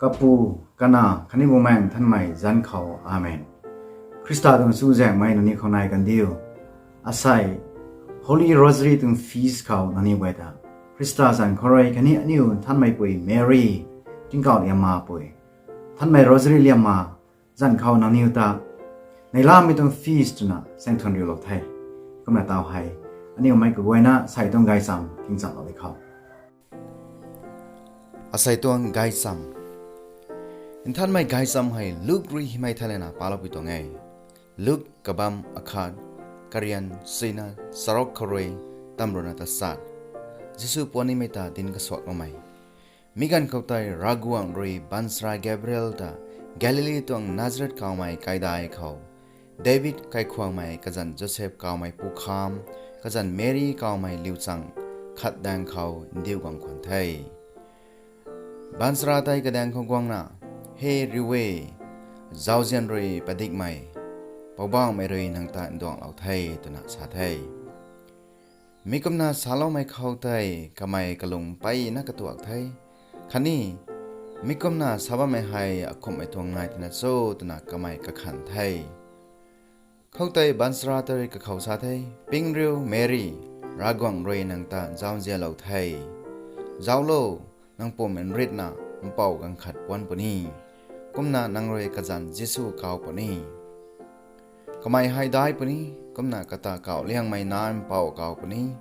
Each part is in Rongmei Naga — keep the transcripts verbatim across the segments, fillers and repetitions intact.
Kapu, Kanac khatni Bumaengh Nthanmei zanc khou. Amen. Khrista tuang chuzaenghmei nangniw khou nai kandiu. Asei Holy Rosary tuang feast khou nangniw guay ta Khrista zanc khou rui khatni aniu Nthanmeipui Mary, tingkauh liammapui, Nthanmei Rosary liamma zanc khou nangniw ta neihlamei tuang feast twna saengthuan riulou the. Kumna taw hei aniu mei kaguayna asei tuang gaychamv khingchamlou di khou. Asei tuang gaychamv. Nthanmei gaychamv hei Luk rui hymei thei lana paloupui tuang e. Luk kabamv akhat, karian sina charuk khou rui tamruhna tachat. Jisu puanimei ta dinc kasuakloumei. Mi ganv khou tei Ravguangc rui baanchara Gabriel ta Galili tuang Nazaret kawmei kaidai khou, David kaikhwangmei kazanc Joseph kawmei pukham, kazanc Mary kawmei liuchang khat daeng khou ndiu guang khwan the. Baanchara tei kadaeng khou guangna, He riu e, zauzian rui padikmei, Poubauhmei rui nang ta nduanglou the, twna sa the. Mi kumna saloumei khou tei kamei kalung mpeyna katuak the. Khatni, Mi kumna sa bammei hei akumhmei tuang nai tina cho, twna kamei kakhan the. Khoutei baanchara tei rui kakhou sa the, Ping riu Mary, Ravguangc rui nang ta zauzianlou the. Zauclo, nang pum nritna mpouh ganv khat puan puni, kumna nang rui kazanc Jisu kaw puni. Kamei hei dai puni, kumna kata kauhliangmei nac mpouh kaw puni.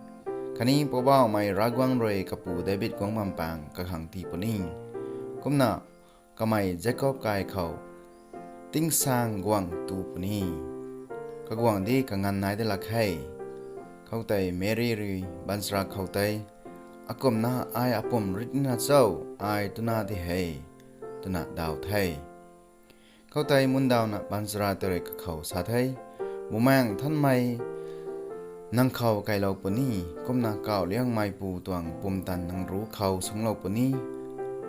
Khatni Poubauhmei Ravguangc rui kapu David guang bam paeng kakhang tii puni. Kumna kamei Jakob kai khou tingsaeng guangc tu puni. Kaguangc di kanganv nai de lak khe. Khoutei Mary rui baanchara khou tei, Akumna ai apum nritna cho, ai twna di he, twna daw the. Khoutei mundawna baanchara tei rui kakhou sa the, Bumaengh Nthanmei nang khou kailou puni, kumna kauhliangmeipu tuang pumtan nang ruc khou sungclou puni.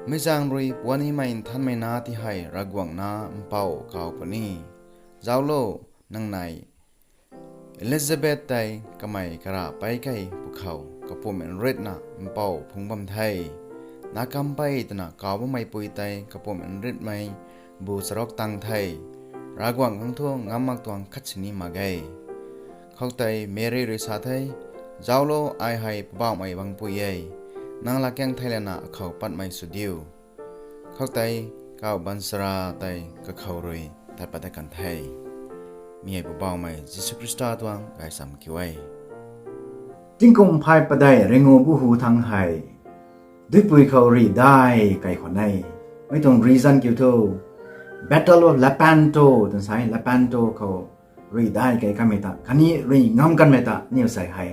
Mi zaeng rui puanimei nthanmei nac ti hei Ravguangc nac mpouh kaw puni. Zauclo, nang nei Elizabeth tei kamei karahpei kei pwkhou kapum nritna mpouh phungc bam the. Nac kampey twna kaw bammeipui tei kapum nritmei bu charuk tang the. Ravguangc khang thu ngam mak tuang khat sini mak ge. Khoutei Mary rui sa the, Zauclo, ai hei Poubauhmei bangpui e. Nang latkaeng thei lana akhou patmei sw diu. Khoutei kauh baanchara tei kakhou rui tat pat dat kan the. Mi hei Poubauhmei Jisu Khrista tuang gaychamv kiu e. Tingkum phay padeih ringu bu hu thangc hei duipui khou rih dai kai khwan e. Mi tuang reason kiu thu, Battle of Lepanto twna sa e, Lepanto khou rih dai kai kanmei ta khatni rih ngam kanmei ta aniu sei hei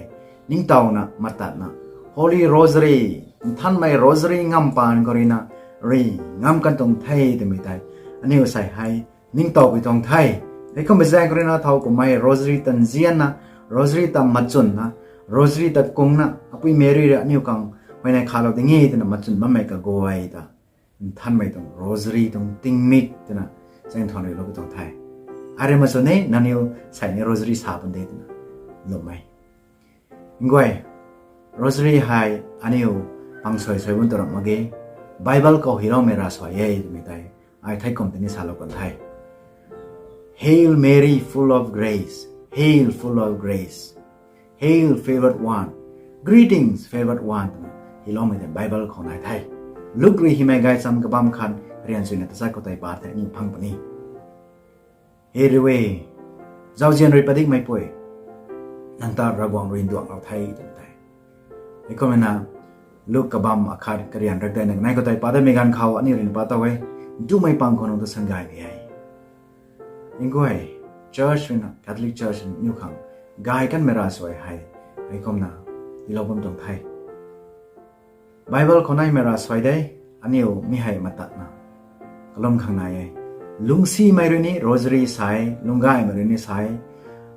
ningtowna matatna Holy Rosary, Nthanmei Rosary ngam paan khou ruina rih ngam kan tuang the twmei tei aniu sei hei ningtowpui tuang the. Heikumna zaeng khou ruina thow kummei Rosary ta nzianna, Rosary ta machwnna, Rosary ta kungna Apui Mary rui aniu khang huayney khalou ding e twna machwn bammei kaguay ta Nthanmei tuang Rosary tuang tingmik twna zaeng thuan riulou pui tuang the. Arui machwn e, nangniw sei ni Rosary sa pan de twna lwmmei. Nguay, Rosary hei aniu pang suai suai bun tw ramh mak ge. Bible khou hyloumei ravsuai e twmei tei ai thei kum tini salou kan the. Hail Mary, full of grace. Hail, full of grace. Hail, favored one. Greetings, favored one, twna hyloumei tei Bible khou nai the. Luk rui hymei gaychamv kabamv khat, rian suina tachat khou tei pat the aniu phang puni. He riu e, zauzian rui padikmeipui, nang ta Ravguangc rui nduanglou the, twna the. Heikumna Luk kabamv akhat karian rakdeina kanei khou tei pat datmei ganv khou aniu ruina pat tow e, ntumei pang khou nang ta sangay ni e. Nguay, church ruina, Catholic Church ruina aniu khang gay kanmei ravsuai hei heikumna tiilou bam tuang the. Bible khou naimei ravsuai de, aniu mi hei matatna kalum khang nai e. Lungcsimei rui ni Rosary sa e, lungcgaymei rui ni sa e,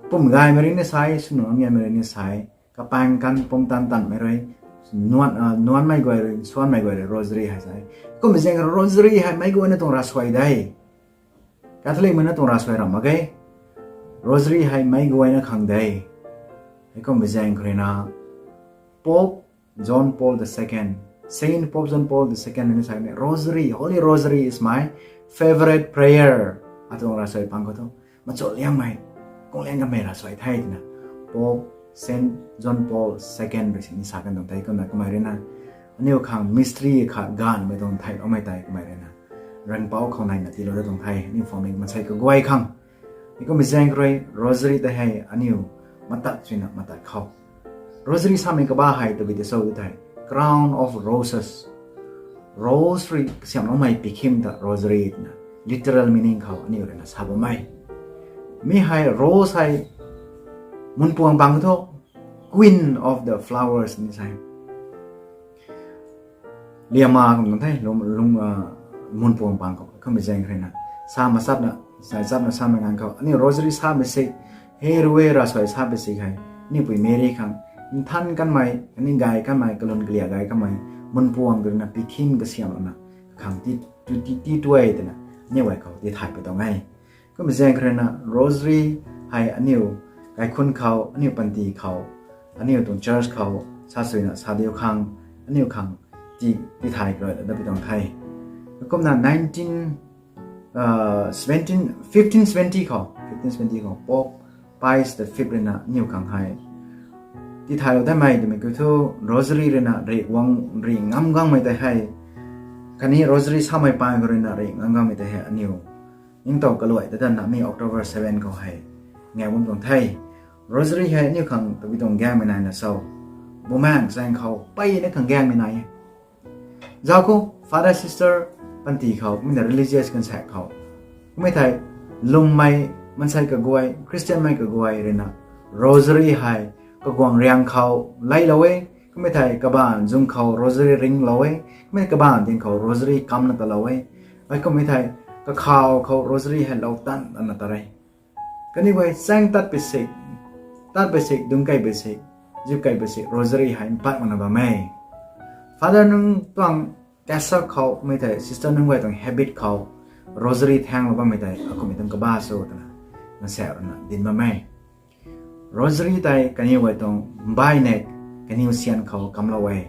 pumgaymei rui ni sa e, swnuangaymei rui ni sa e, kapaeng kan pumtan tanmei rui, nuan, ah, nuanmei guay rui, nsuanmei guay rui Rosary hei sa e. Kumna zaeng Rosary hei meic guayna tuang ravsuai de. Catholicmei na tuang ravsuai ramh mak ge. Rosary hei meic guayna khang de. Heikumna zaeng khou ruina Pope John Paul the Second Saint Pope John Paul the Second ni sa ni, Rosary, Holy Rosary is my favorite prayer. Atuang ravsuai pang khou thu, machu liangmei, kung liang kamei ravsuai the twna Pope Saint John Paul Second rui sini sa kan tuang the. Kumna kamei ruina aniu khang mystery kha gaanvmei tuang theiloumei tei kamei ruina ringhpouc khou naina tiilou dat tuang the. Aniu phoumei maansei kaguay khang, mi kummei zaeng khou rui Rosary tei hei aniu matat swna matat khou, Rosary samei kaba hei tabui tei cho tu thei, Crown of Roses, rose rui kasiamhloumei pikhim ta Rosary twna literal meaning khou aniu ruina sa bammei. Mi hei rose hei munpuang bang thu, Queen of the Flowers ni sa e. Liama kum tuang the, lung, lung, ah, munpuang bang khou, kummei zaeng khou ruina sa masapna, sa chapna samei ganv khou aniu Rosary samei sik, he rui ravsuai samei sik hei, aniu pui Meri khang nthan kanmei, khatni gay kanmei, kalun kalia gay kanmei, munpuang ruina pikhim kasiamhlouna, khang ti, tu, ti, ti tuai twna aniu guay khou tithay pui tuang e. Kummei zaeng khou ruina Rosary hei aniu kaikhun khou, aniu panty khou, aniu tuang church khou sa suina sa diu khang, aniu khang ti, tithay kar dat pui tuang the. Kumna nineteen, ah, seventeen, fifteen seventy khou, fifteen seventy khou Pope Pius the Fifth ruina aniu khang hei tithaylou datmei twmei kiu thu, Rosary ruina rih guang, rih ngam guangmei tei hei, khatni Rosary samei paan khou ruina rih ngam guangmei tei hei aniu ningtow kaluai ta tanna mi October seven khou hei ngaw bam tuang the. Rosary hei aniu khang tabui tuang gaengmei naina cho? Bumaengh zaeng khou mpeyna khang gaengmei nai e. Zauc khou father sister panty khou, kumna religious ganvsaekc khou, kummei thei lwmmei maansei kaguay, Christianmei kaguay ruina Rosary hei kaguang riang khou leilou e. Kummei thei kabaanv zung khou Rosary ringlou e. Kummei kabaanv ding khou Rosary kamna talou e. Ai kummei thei kakhou khou Rosary hei lou tan tanna ta re. Kaniw guay chaeng tat pui sik, tat pui sik, dungc kei pui sik, zip kei pui sik Rosary hei mpat makna bam e. Father nunc tuang kasak khou, kummei thei sister nunc guay tuang habit khou Rosary thaenglou bammei tei akumhmei tuang kaba cho twna ganvsaekc ruina dinc bam e. Rosary tei kaniw guay tuang mbaihneih, kaniw syan khou kamlou e.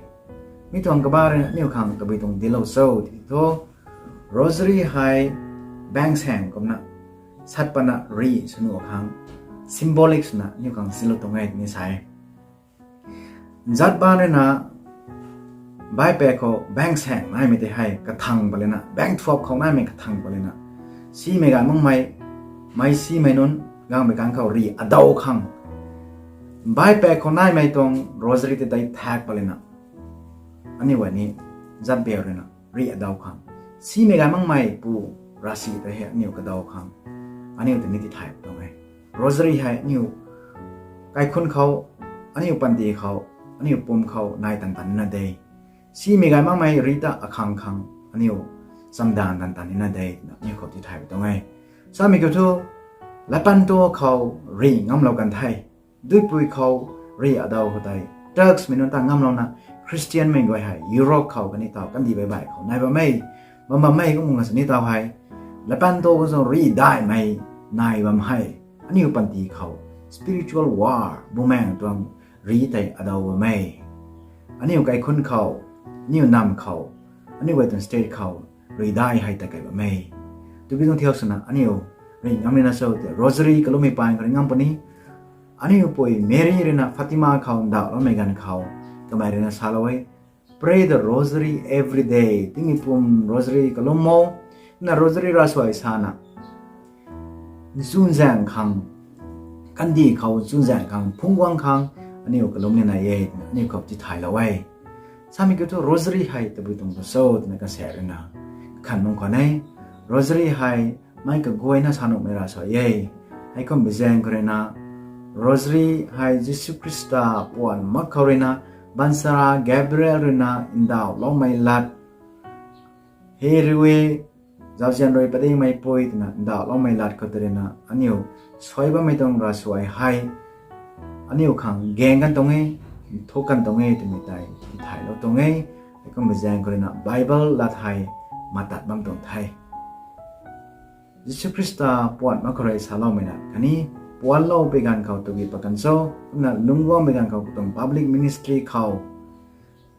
Mi tuang kaba rui aniu khang tabui tuang dinclou cho ti thu, Rosary hei baengsaeng kumna sat patna rih swnu khang symbolic swna aniu khang sinlou tuang e ni sa e. Nzat baan ruina baihpaek khou baengsaeng naimei tei hei kathang patlana, baengthuap khou naimei kathang patlana, simei gay makmei, meic simei nunc guangmei ganv khou rih adaw khang, baihpaek khou naimei tuang Rosary tei tei thaek patlana, aniu guay ni nzat bau ruina rih adaw khang, simei gay makmei pu ravsic tei hei aniu kadaw khang, aniu ta ni tithay tuang e. Rosary hei aniu kaikhun khou, aniu panty khou, aniu pum khou nai tan tan nina de. Simei gay makmei rih ta akhang khang aniu chamdan tan tan nina de twna aniu khou tithay tuang e. Samei kiu thu, Lepanto khou rih ngamlou kan the. Duipui khou rih adaw khou tei Turks mei nunc ta ngamlouna Christianmei guay hei Europe khou kaniw taw kandih baih baih khou nai bam e. Bam bam e kum nga sini taw hei, Lepanto khou zung rih daihmei nai bam hei, aniu panty khou spiritual war, Bumaengh tuang rih tei adaw bam e. Aniu kaikhun khou, aniu namv khou, aniu guay tuang state khou rih daih hei ta kei bam e. Tiki tuang thiak swna aniu rih ngam nina cho tei Rosary kalummei paan khou rih ngam puni. Aniu pui Meri ruina Fatima khou ndauhloumei ganv khou kamei ruina salou e, Pray the Rosary every day. Tingmei pum Rosary kalum o. Na Rosary ravsuai sana nchunzaeng khang, kandih khou nchunzaeng khang, phungc guang khang aniu kalum nina e twna aniu khou tithaylou e. Samei kiu thu Rosary hei tabui tuang ta cho twna kasaekc ruina kakhan nung khwan e. Rosary hei meic kaguayna sa nuhmei ravsuai e. Heikum bi zaeng khou ruina Rosary hei Jisu Khrista puan mak khou ruina baanchara Gabriel ruina ndauhloumei lat, he rui, zauzian rui padikmeipui twna ndauhloumei lat khou tei ruina aniu suai bammei tuang ravsuai hei aniu khang gaeng kan tuang e, nthuk kan tuang e twmei tei tithaylou tuang e. Heikum bi zaeng khou ruina Bible lat hei matat bam tuang the. Jisu Khrista puan mak khou rui saloumei na khatni puanlou pui ganv khou tiki pat kan cho, kumna lungc guang pui ganv khou katuang public ministry khou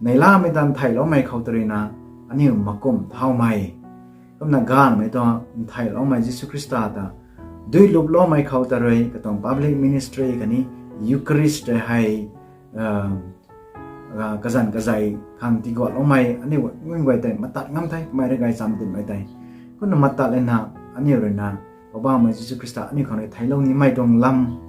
Neihlamei ta ntheiloumei khou ta ruina aniu makumh thaumei, kumna gaanvmei tuang ntheiloumei Jisu Khrista ta duiluploumei khou ta rui katuang public ministry khatni Eucharist tei hei kazanc kazei khang tiguatloumei aniu ngun guay tei matat ngam the, kamei rui gaychamv dinmei tei. Kumna matat lana aniu ruina Poubauhmei Jisu Khrista aniu khang rui theiclou nimei tuang lam,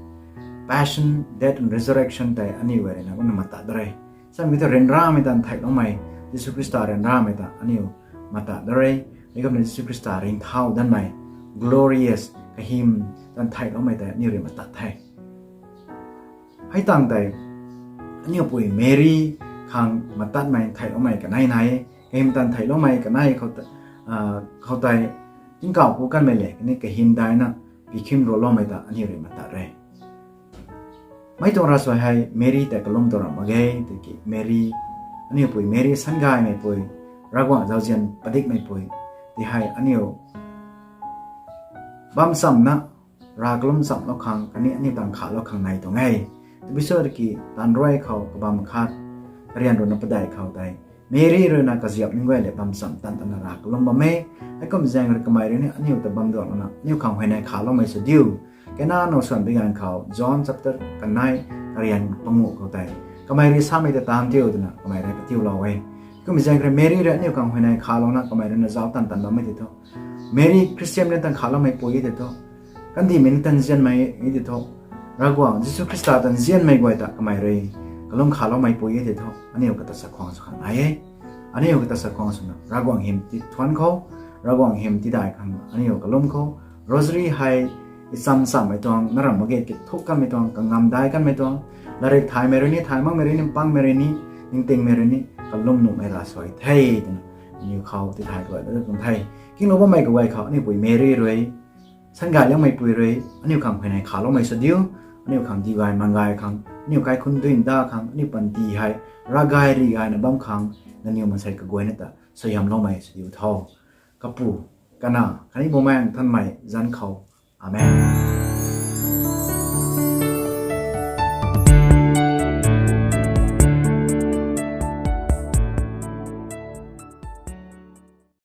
Passion, Death and Resurrection tei aniu guay ruina kumna matat da re. Samei thu ryanramei ta ntheiloumei, Jisu Khrista ryanramei ta aniu matat da re. Heikumna Jisu Khrista ringcthau danmei, glorious, kahym ta ntheiloumei tei aniu rui matat the. Hei tangv tei aniu pui Mary khang matatmei ntheiloumei kanei nai e. Kahym ta ntheiloumei kanei khou tei tingkauh ku kanmei le khatni kahym daina pikhim ruloumei ta aniu rui matat re. Mei tuang ravsuai hei Mary tei kalum tuang ram mak ge, tiki Mary, aniu pui Mary sangaymei pui, Ravguangc zauzian padikmei pui, ti hei aniu bam chamna, rav kalum chamlou khang khatni aniu tang khalou khang nai tuang e. Tabui sw tiki Taanv Ruai khou kabam khat, karian ruhna padeih khou tei Mary ruina kaziap nunc guay le bam cham tan tanna rav kalum bam e. Heikum zaeng rui kamei rui ni aniu ta bam duanlouna aniu khang huayney khaloumei sw diu. Kena now swan bi ganv khou John chapter kanei, karian panguh khou tei, kamei rui samei ta taanv diu twna kamei rui katiulou e. Kum zaeng rui Mary rui aniu khang huayney khalouna kamei ruina zauc tan tan bammei tei thu, Mary Khristian ni tan khaloumei pui e tei thu, kandihmei ni tan nzianmei e tei thu, Ravguangc Jisu Khrista tan nzianmei guay ta kamei rui kalum khaloumei pui e tei thu aniu kata chakhwang sw khang nai e. Aniu kata chakhwang swna Ravguangc hym ti thuan khou, Ravguangc hym tidai khang aniu kalum khou, Rosary hei icham chammei tuang, na ram mak ge kithuk kanmei tuang, kangamdai kanmei tuang, latrik thaymei rui ni, thay makmei rui ni, pangmei rui ni, ningtingmei rui ni kalum nuhmei ravsuai the twna aniu khou tithay kaguay da tuang the. Kinglou bammei kaguay khou aniu pui Mary rui, sangay liangmei pui rui aniu khang huayney khaloumei sw diu. Aniu khang diu gay mang gay khang, aniu kaikhunc dui nda khang, aniu panty hei ravgay ri gayna bam khang, nangniw mansei kaguayna ta suaihiamloumei sw diu tho. Kapu, Kanac khatni Bumaengh Nthanmei zanc khou. Amen.